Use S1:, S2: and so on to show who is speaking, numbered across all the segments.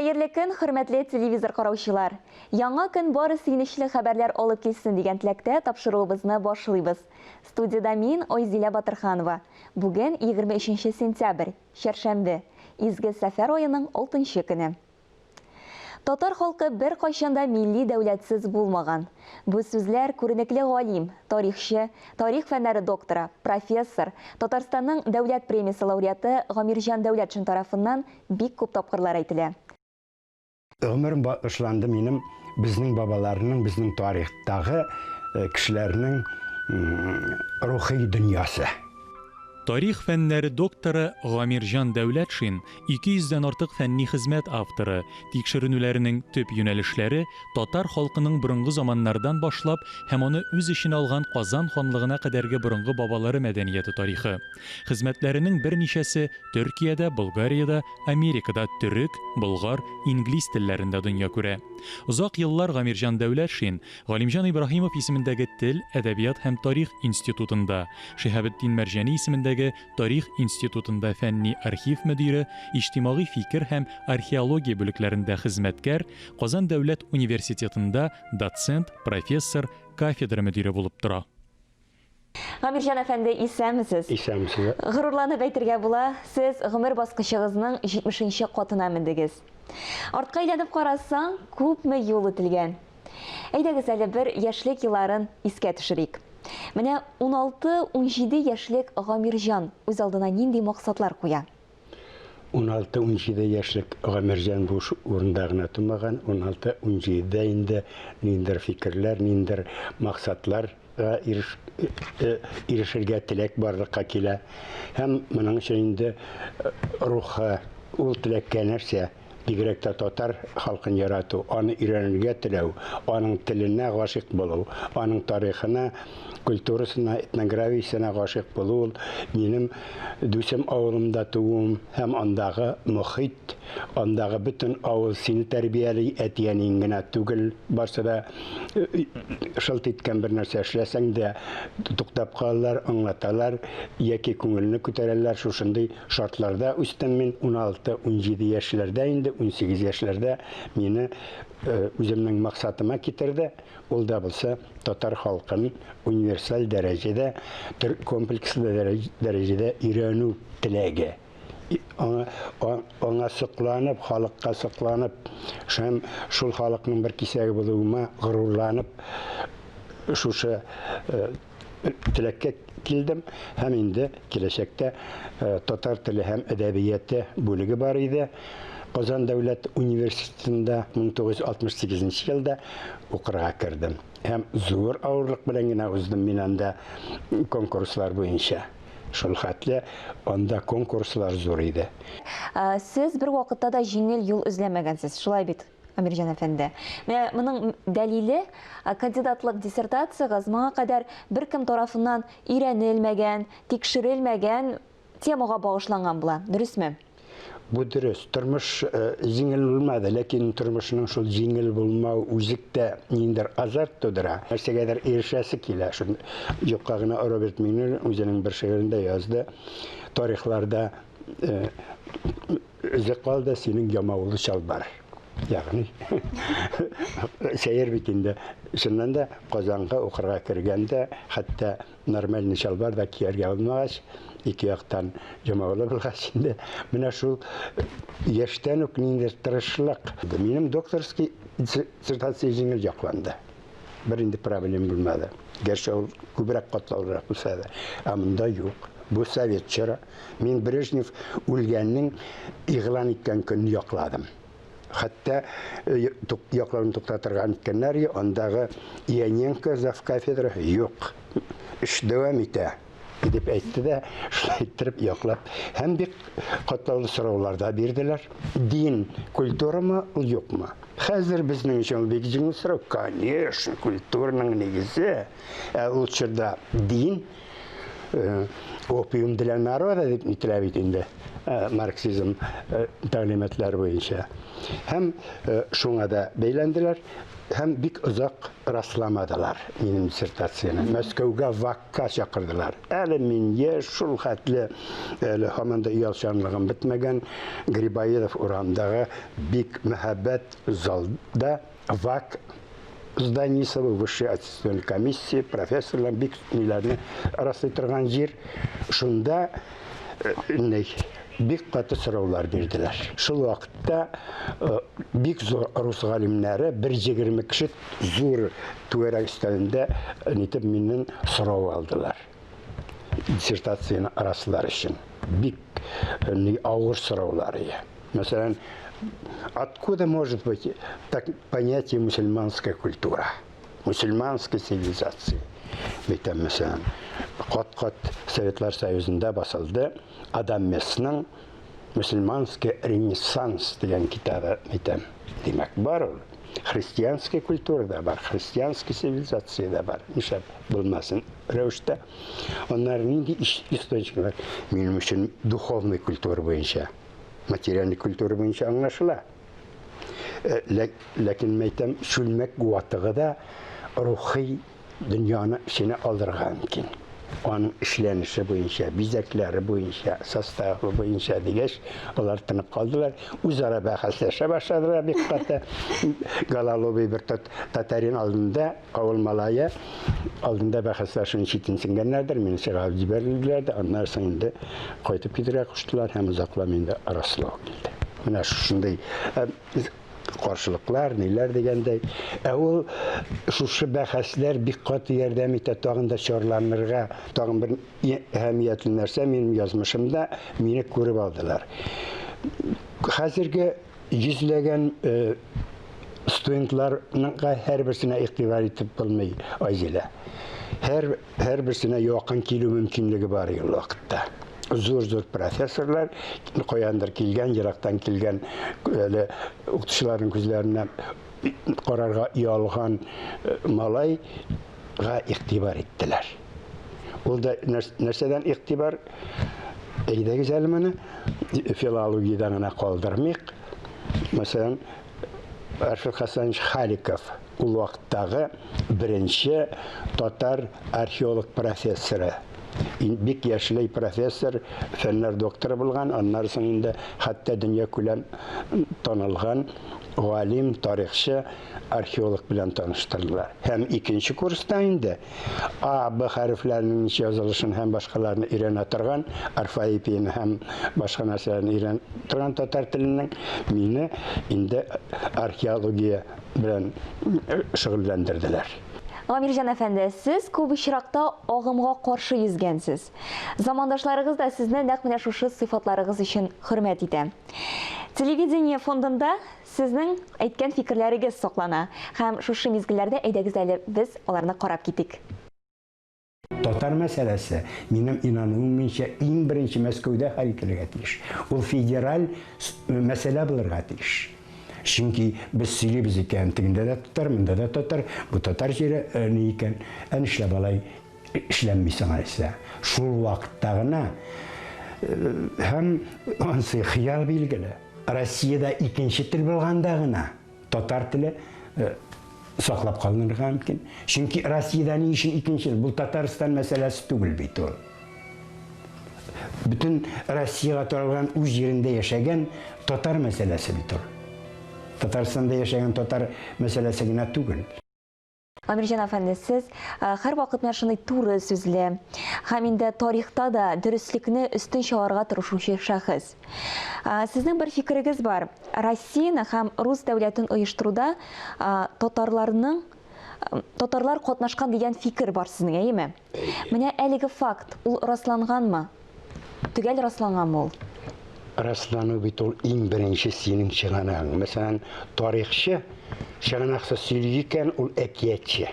S1: Хәерле көн, хөрмәтле телевизор караучылар! Яңа көн бары сөенечле хәбәрләр алып килсен дигән теләктә тапшыруыбызны башлыйбыз. Студиядә мин, Айзилә Батырханова. Бүген 23 сентябрь, чәршәмбе, Изге Сәфәр аеның алтынчы көне. Татар халкы беркайчан да милли дәүләтсез булмаган. Бу сүзләр күренекле галим, тарихчы, тарих фәннәре докторы, профессор, Татарстанның Дәүләт премиясе лауреаты Гамирҗан Дәүләтшин тарафыннан бик күп тапкырлар әйтелә.
S2: Гомерем багышланды минем безнең бабаларның, безнең тарихтагы кешеләрнең рухи дөньясы.
S3: Тарих фәннәре докторы Гамирҗан Дәүләтшин, 200 дән артык фәнни хезмәт авторы, тикшеренүләренең төп юнәлешләре, татар халкының борынгы заманнардан башлап һәм аны үз эченә алган Казан ханлыгына кадәрге борынгы бабалары мәдәнияте тарихы. Хезмәтләренең берничәсе Төркиядә, Болгариядә, Америкада төрек, болгар, инглиз телләрендә дөнья күрә. Озак еллар Гамирҗан Дәүләтшин Галимҗан Ибраһимов исемендәге Тел, әдәбият һәм тарих институтында, Шиһабетдин Мәрҗани исемендәге Тарих институтында фәнни архив мөдире, иҗтимагый фикер һәм археология бүлекләрендә хезмәткәр, Казан дәүләт университетында доцент, профессор, кафедра мөдире булып тора.
S1: Гамирҗан әфәнде, исәнмесез!
S2: Исәнмесез.
S1: Горурланып әйтергә була, сез гомер баскычыгызның 70 нче катына мендегез. Артка әйләнеп карасаң, күпме юл үтелгән. Әйдәгез әле бер яшьлек елларын искә төшерик. Менә 16-17 яшьлек Гамирҗан үз алдына нинди максатлар куя?
S2: 16-17 яшьлек Гамирҗан буш урында гына тумаган, 16-17-дә инде ниндидер фикерләр, ниндидер максатларга ирешергә теләк барлыкка килә. Һәм моның өчен инде рухы, ул теләккә нәрсә? Бигрәк тә татар халкын ярату, аны өйрәнергә теләү, аның теленә гашыйк булу, аның тарихына, культурасына, этнографиясенә гашыйк булу ул минем Дүсем авылымда тууым һәм андагы мохит, андагы бөтен авыл сине тәрбияли, әти-әниең генә түгел, барсы да шылт иткән бер нәрсә эшләсәң дә туктап калалар, аңлаталар яки күңелне күтәрәләр, шушындый Шартларда үстем мин, 16-17 яшьләрдә инде, 18 яшьләрдә мине үземнең максатыма китерде. Ул да булса татар халкын универсаль дәрәҗәдә, төр комплекслы дәрәҗәдә өйрәнү теләге. Аңа, аңа сокланып, халыкка сокланып, һәм шул халыкның бер кисәге булуыма горурланып, шушы теләккә килдем һәм инде киләчәктә татар теле һәм әдәбияты бүлеге бар иде. Казан дәүләт университетында 1968 елда укырга кердем. Һәм зур авырлык белән генә уздым мин анда конкурслар буенча. Шул хәтле анда конкурслар зур иде.
S1: Сез бер вакытта да җиңел юл эзләмәгәнсез, шулай бит? Әмирҗан әфәнде. Менә моның дәлиле кандидатлык диссертациягез моңа кадәр беркем тарафыннан өйрәнелмәгән, тикшерелмәгән темага багышланган була. Дөресме?
S2: Бу дөрес. Тормыш җиңел булмады, ләкин тормышның шул җиңел булмау үзе дә ниндидер азарт тудыра. Нәрсәгәдер ирешәсе килә. Шул юкка гына Роберт Миңнуллин үзенең бер шигырендә язды. Тарихларда Үзе калды синең ямаулы чалбар. Ягъни сәер бит инде. Чыннан да Казанга укырга кергәндә, хәтта нормальный чалбар да кияргә алмагач, ике яктан ямаулы булгач инде, менә шул яшьтән үк ниндидер тырышлык. Минем докторский диссертация җиңел якланды. Бер инде проблем булмады. Гәрчә ул күбрәк катлаулырак булса да. Ә монда юк. Бу совет чоры. Мин Брежнев үлгәннең игълан иткән көнне якладым. Хәтта э, яклауны туктатырга иткәннәр, андагы Ионенко завкафедра юк. Эш дәвам итә дип әйтте дә, шулай иттереп яклап. Һәм бик катлаулы сораулар да бирделәр. Дин культурамы, ул юкмы? Хәзер безнең өчен ул бик җиңел сорау. Конечно, культураның нигезе. Ә ул чорда дин. Опиум для народа дип нителә бит инде марксизм тәгълиматлары буенча. Һәм шуңа да бәйләнделәр һәм бик озак расламадылар минем диссертацияне. Мәскәүгә ВАКка чакырдылар. Әле мин яшь, шул хәтле әле һаман да оялчанлыгым бетмәгән. Грибоедов урамындагы бик мәһабәт залда ВАК зданиесе бу, Высшая аттестационная комиссия, профессорлар бик ниләрне раслый торган җир. Шунда э, бик каты сораулар бирделәр. Шул вакытта э, бик зур рус галимнәре, бер 20 кеше зур түгәрәк өстәлендә э, нитеп миннән сорау алдылар. Диссертацияне раслар өчен. Бик авыр сораулар ия. Мәсәлән, откуда может быть так понятие мусульманская культура, мусульманская цивилизация? Әйтәм, мәсәлән, кат-кат Советлар Союзында басылды Адам Мессның Мусульманский ренессанс дигән китабы, әйтәм. Димәк, бар ул. Христианская культура да бар, христианская цивилизация да бар. Нишләп булмасын рәвештә. Аннары нинди источниклар? Минем өчен духовный культура буенча, материальный культура буенча аңлашыла. Э, ләкин мәйтәм, чүлмәк ватыгы да рухи дөньяны эченә алырга мөмкин. Аның эшләнеше буенча, бизәкләре буенча, составы буенча дигәч, алар тынып калдылар. Үзара бәхәсләшә башладылар бик каты. Гололобый бер татарин алдында, авыл малае алдында бәхәсләшүне читенсенгәннәрдер, мине чыгарып җибәрделәр дә, аннан соң инде кайтып китәргә куштылар һәм озакламый инде раслау килде. Менә шушындый э, каршылыклар, ниләр дигәндәй. Ә ул шушы бәхәсләр бик каты ярдәм итә тагын да чарланырга. Тагын бер әһәмиятле нәрсә минем язмышымда мине күреп алдылар. Хәзерге йөзләгән э, студентларның һәрберсенә игътибар итеп булмый, Айзилә. Һәр һәрберсенә якын килү мөмкинлеге бар ул вакытта. Зур-зур профессорлар каяндыр килгән, ерактан килгән әле укытучыларның күзләренә карарга оялган э, малайга игътибар иттеләр. Ул да нәрсәдән игътибар? Әйдәгез әле моны филологиядән генә калдырмыйк. Мәсәлән, Арфил Хасанович Халиков ул вакыттагы беренче татар археолог профессоры. Бик яшьләй профессор, фәннәр докторы булган, аннары соң инде хәтта дөнья күләм танылган галим, тарихчы, археолог белән таныштырдылар. Һәм икенче курста инде А, Б хәрефләренең ничек язылышын һәм башкаларны өйрәнә торган, орфоэпияне һәм башка нәрсәләрне өйрәнә торган татар теленең мине инде археология белән шөгыльләндерделәр.
S1: Гамирҗан әфәнде, сез күп очракта агымга каршы йөзгәнсез. Замандашларыгыз да сезне нәкъ менә шушы сыйфатларыгыз өчен хөрмәт итә. Телевидение фондында Сезнең әйткән фикерләрегез саклана. Һәм шушы мизгелләрдә әйдәгез әле без аларны карап китик.
S2: Татар мәсьәләсе, минем инануымча, иң беренче Мәскәүдә хәл ителергә тиеш. Ул федераль мәсьәлә булырга тиеш. Чөнки без сөйлибез икән, тегендә дә татар, монда да татар, бу татар җире ни икән, ә нишләп алай эшләнми соң алайса? Шул вакытта гына һәм ансы хыял билгеле. Россиядә икенче тел булганда гына татар теле э, саклап калынырга мөмкин. Чөнки Россиядә ни өчен икенче тел? Бу Татарстан мәсьәләсе түгел бит ул. Бөтен Россиягә таралган үз җирендә яшәгән татар мәсьәләсе бит ул. Татарстанда яшәгән татар мәсьәләсе генә түгел.
S1: Амирҗан әфәнде, сез э, һәрвакыт менә шундый туры сүзле һәм инде тарихта да дөреслекне өстен чыгарырга тырышучы шәхес. Э, сезнең бер фикерегез бар. Россияне һәм рус дәүләтен оештыруда э, татарларның татарлар катнашкан дигән фикер бар сезнең, әйеме? Менә әлеге факт ул расланганмы? Төгәл расланганмы ул?
S2: Раслану бит ул иң беренче синең чыганагың. Мәсәлән, тарихчы чыганаксыз сөйли икән, ул әкиятче.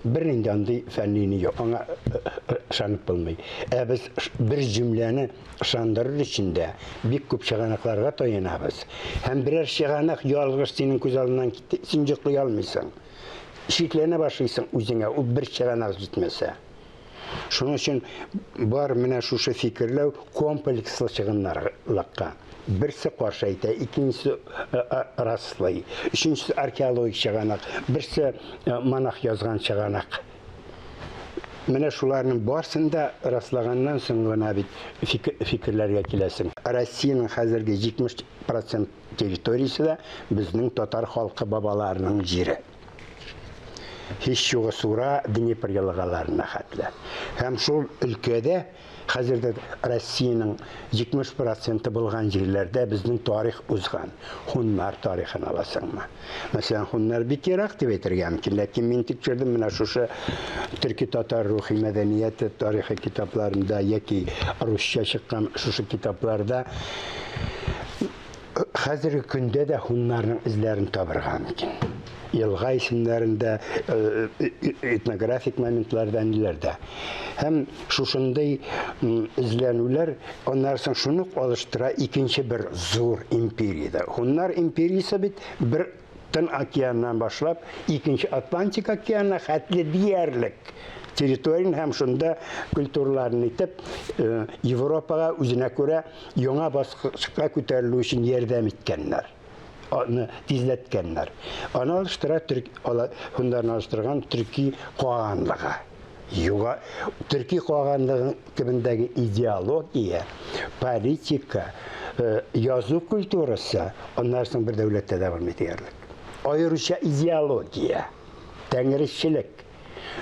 S2: Бернинди андый фәнни ни юк, аңа э, э, ышанып булмый. Ә без бер җөмләне ышандырыр өчен дә бик күп чыганакларга таянабыз. Һәм берәр чыганак ялгыш синең күз алдыннан китте, син йоклый алмыйсың. Шикләнә башлыйсың үзеңә, ул бер чыганак җитмәсә. Шуның өчен бар менә шушы фикерләү комплекслы чыгымнарлыкка. Берсе каршы әйтә, икенчесе раслый, өченчесе археологик чыганак, берсе монах язган чыганак. Менә шуларның барсын да раслаганнан соң гына бит фикерләргә киләсең. Россиянең хәзерге 70 процент территориясе дә безнең татар халкы бабаларының җире. Һич югы Сура, Днепр елгаларына хәтле. Һәм шул өлкәдә хәзер дә Россиянең 70 проценты булган җирләрдә безнең тарих узган. Хуннар тарихын аласыңмы? Мәсәлән, хуннар бик ерак дип әйтергә мөмкин, ләкин мин тикшердем менә шушы төрки-татар рухи мәдәнияте тарихы китапларында яки русча чыккан шушы китапларда Хәзерге көндә дә һуннарның эзләрен табырга мөмкин. Елга исемнәрендә, э, э, этнографик моментларда, ниләрдә. Һәм шушындый эзләнүләр аннан соң шуны ук алыштыра икенче бер зур империядә. Һуннар империясе бит бер Тын океаннан башлап икенче Атлантик океанына хәтле диярлек территорияне һәм шунда культураларын итеп э, Европага үзенә күрә яңа баскычка күтәрелү өчен ярдәм иткәннәр. Аны тизләткәннәр. Аны алыштыра төрк һуннарны алыштырган төрки каганлыгы. Юга төрки каганлыгы төбендәге идеология, политика, э, язу культурасы аннан соң бер дәүләттә дә булмый диярлек. Аеруча идеология, тәңречелек,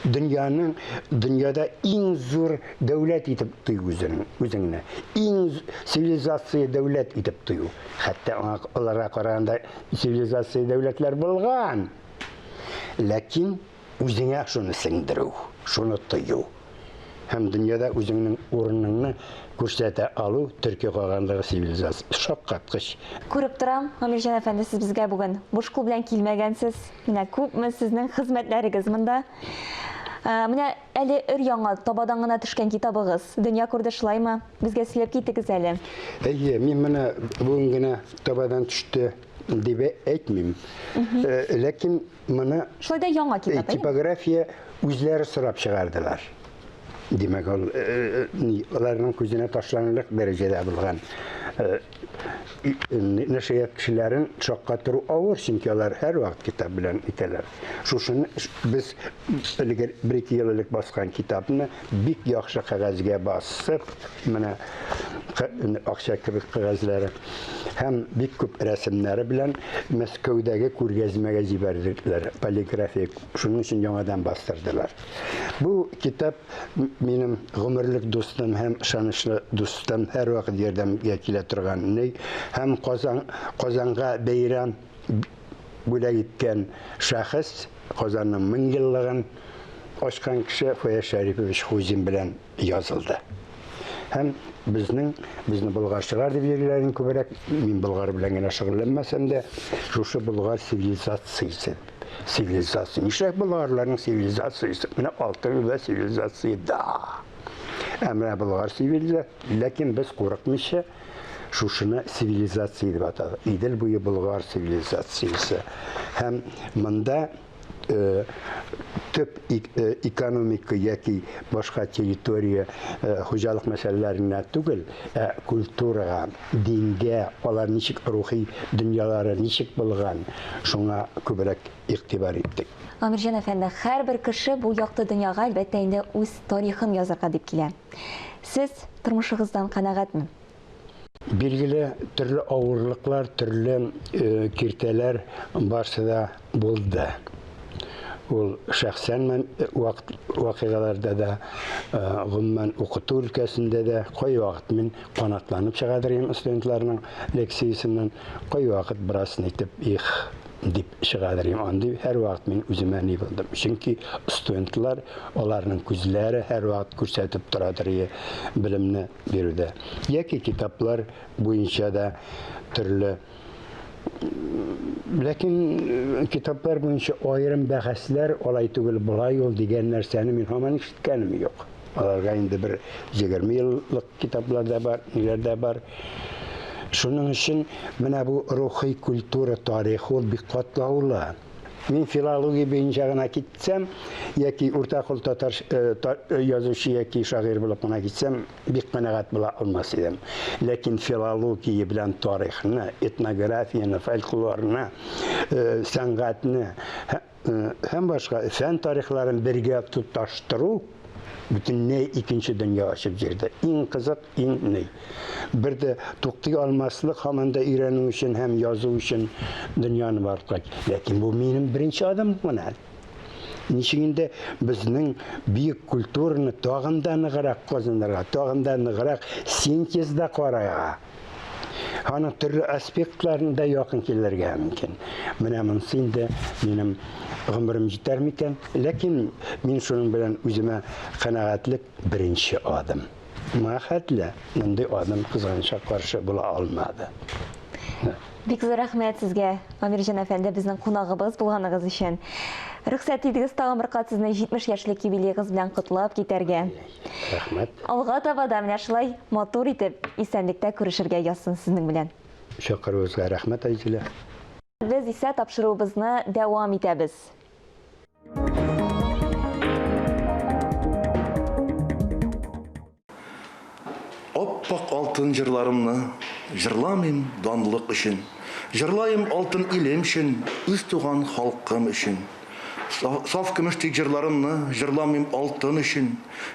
S2: дөньяның дөньяда иң зур дәүләт итеп тою үзен, үзеңне, иң цивилизация дәүләт итеп тою. Хәтта аңа аларга караганда цивилизация дәүләтләр булган. Ләкин Үзеңә шуны сеңдерү, шуны тою һәм дөньяда үзеңнең урыныңны күрсәтә алу төрки каганлыгы цивилизациясе шаккаткыч.
S1: Күреп торам, Гамирҗан әфәнде, сез безгә бүген буш кул белән килмәгәнсез. Менә күпме сезнең хезмәтләрегез монда. Менә әле өр-яңа, табадан гына төшкән китабыгыз дөнья күрде, шулаймы? Безгә сөйләп китегез әле.
S2: Әйе, мин менә бүген генә табадан төште дип әйтмим. Ләкин Моны
S1: Шулай да яңа китап, әйе?
S2: Типография үзләре сорап чыгардылар. Димәк, ул аларның күзенә ташланырлык дәрәҗәдә булган. Нәшрият кешеләрен шаккатыру авыр, чөнки алар һәрвакыт китап белән итәләр. Шушыны без элек бер-ике ел элек баскан китапны бик яхшы кәгазьгә басып, менә акча кебек кәгазьләре һәм бик күп рәсемнәре белән Мәскәүдәге күргәзмәгә җибәрделәр, полиграфия, шуның өчен яңадан бастырдылар. Бу китап минем гомерлек дустым һәм ышанычлы дустым, һәрвакыт ярдәмгә килә торган ни һәм Казан, Казанга бәйрәм бүләк иткән шәхес, Казанның 1000 еллыгын ачкан кеше Фаяз Шәрипович Хуҗин белән язылды. Һәм безнең, безне болгарчылар дип йөриләр инде күбрәк, мин болгар белән генә шөгыльләнмәсәм дә, шушы болгар цивилизациясе, цивилизация. Нишләп болгарларның цивилизациясе? Менә Алтын Урда цивилизация, да. Ә менә болгар цивилизация, ләкин без курыкмыйча шушыны цивилизация дип атадык. Идел буе болгар цивилизациясе. Һәм монда төп экономика яки башка территория хуҗалык мәсьәләләренә түгел, ә культурага, дингә, алар ничек рухи дөньялары ничек булган, шуңа күбрәк игътибар иттек.
S1: Гамирҗан әфәнде, һәрбер кеше бу якты дөньяга, әлбәттә инде, үз тарихын язарга дип килә. Сез тормышыгыздан канәгатьме?
S2: Билгеле, төрле авырлыклар, төрле киртәләр барсы да булды. Ул шәхсән вакыйгаларда да, гомумән укыту өлкәсендә дә кайвакыт мин канатланып чыгадыр идем студентларның лекциясеннән, кайвакыт бераз нитеп, их, дип чыгадыр идем. Андый һәрвакыт мин үземә ни булдым. Чөнки студентлар, аларның күзләре һәрвакыт күрсәтеп торадыр иде белемне. бирүдә яки китаплар буенча да төрле. Ләкин э, китаплар буенча аерым бәхәсләр алай түгел, болай ул дигән нәрсәне мин һаман ишеткәнем юк. Аларга инде бер 20 еллык китаплар да бар, ниләр дә бар. Шуның өчен менә бу рухи культура тарихы ул бик катлаулы. Мин филология буенча гына китсәм, яки уртакул татар э, э, язучы яки шагыйрь булып кына китсәм, бик канәгать була алмас идем. Ләкин филология белән тарихны, этнографияне, фольклорны, э, сәнгатьне һәм башка фән тарихларын бергә тоташтыру бөтенләй икенче дөнья ачып җирде. Иң кызык, иң ни. Бер дә туктый алмаслык һаман да өйрәнү өчен һәм язу өчен дөньяны барлыкка. Ләкин бу минем беренче адым гына. Ничек инде безнең бөек культураны тагын да ныграк казанырга, тагын да ныграк синтезда карарга, аның төрле аспектларын да якын килергә мөмкин. Менә монысы инде минем гомерем җитәр микән? Ләкин мин шуның белән үземә канәгатьлек беренче адым. Моңа хәтле мондый адым кызганычка каршы була алмады.
S1: Бик зур рәхмәт сезгә, Гамирҗан әфәнде, безнең кунагыбыз булганыгыз өчен. Рөхсәт итегез тагын бер кат сезне 70 яшьлек юбилеегыз белән котлап китәргә.
S2: Рәхмәт.
S1: Алга таба да менә шулай матур итеп, исәнлектә күрешергә язсын сезнең белән.
S2: Чакыруыгызга рәхмәт, Айзилә.
S1: Без исә тапшыруыбызны дәвам итәбез.
S4: Ап-ак алтын җырларымны Җырламыйм данлык өчен. Җырлаем алтын илем өчен, Үз туган халкым өчен. Саф көмеш тик җырларымны Җырламыйм алтын өчен.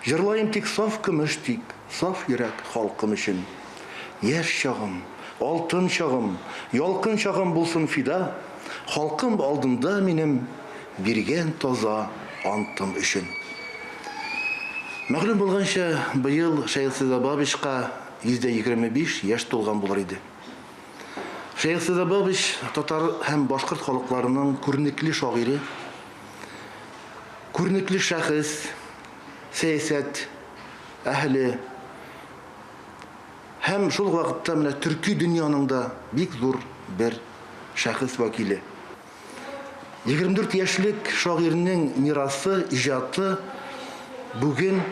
S4: Җырлаем тик саф көмеш тик, Саф йөрәк халкым өчен. Яшь чагым, алтын чагым, Ялкын чагым булсын фида, Халкым алдында минем Биргән таза антым өчен. Мәгълүм булганча, быел Шәехзадә Бабичка 125 яшь тулган булыр иде. Шәехзадә Бабич татар һәм башкорт халыкларының күренекле шагыйре, күренекле шәхес, сәясәт әһеле һәм шул ук вакытта менә төрки дөньяның да бик зур бер шәхес вәкиле. 24 яшьлек шагыйрьнең мирасы, иҗаты бүген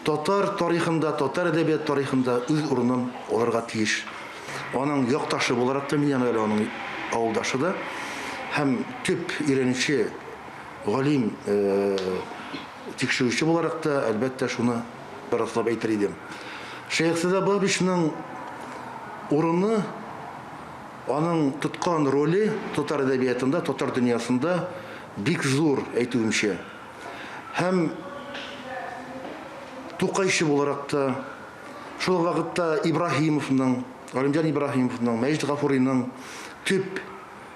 S4: татар тарихында, татар әдәбият тарихында үз урынын алырга тиеш. Аның якташы буларак та, мин әле аның авылдашы да һәм төп өйрәнүче галим, тикшерүче буларак та, әлбәттә, шуны раслап әйтер идем. Шәехзадә Бабичның урыны Аның тоткан роле татар әдәбиятында, татар дөньясында бик зур, әйтүемчә. Һәм Тукайчы буларак та, шул ук вакытта Ибраһимовның, Галимҗан Ибраһимовның, Мәҗит Гафуриның төп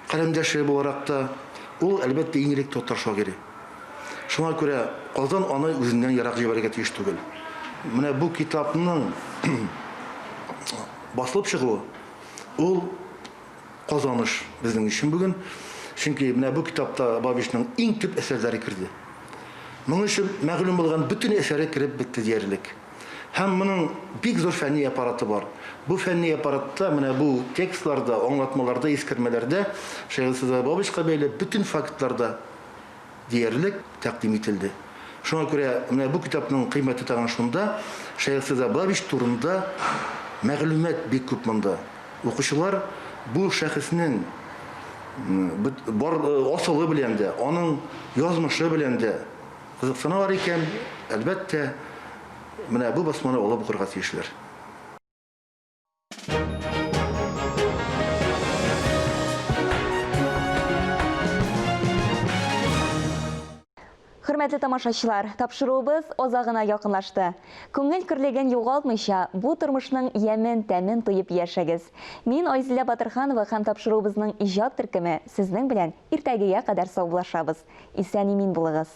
S4: каләмдәше буларак та, ул, әлбәттә, иң элек татар шагыйре. Шуңа күрә Казан аны үзеннән ерак җибәрергә тиеш түгел. Менә бу китапның басылып чыгуы, Ул казаныш безнең өчен бүген. Чөнки менә бу китапта Бабичның иң төп әсәрләре керде. Моның өчен мәгълүм булган бөтен әсәре кереп бетте диярлек. Һәм моның бик зур фәнни аппараты бар. Бу фәнни аппаратта менә бу текстларда, аңлатмаларда, искәрмәләрдә Шәйхелсыза Бабичка бәйле бөтен фактлар да диярлек тәкъдим ителде. Шуңа күрә менә бу китапның кыйммәте тагын шунда, Шәехзадә Бабич турында мәгълүмат бик күп монда. Укучылар бу шәхеснең бар асылы белән дә, аның язмышы белән дә кызыксыналар икән, әлбәттә, менә бу басманы алып укырга тиешләр.
S1: Хөрмәтле тамашачылар, тапшыруыбыз азагына якынлашты. Күңел көрлеген югалтмыйча, бу тормышның ямен, тәмен тоеп яшәгез. Мин Айзилә Батырханова һәм тапшыруыбызның иҗат төркеме сезнең белән иртәгегә кадәр саубуллашабыз. Исән-имин булыгыз.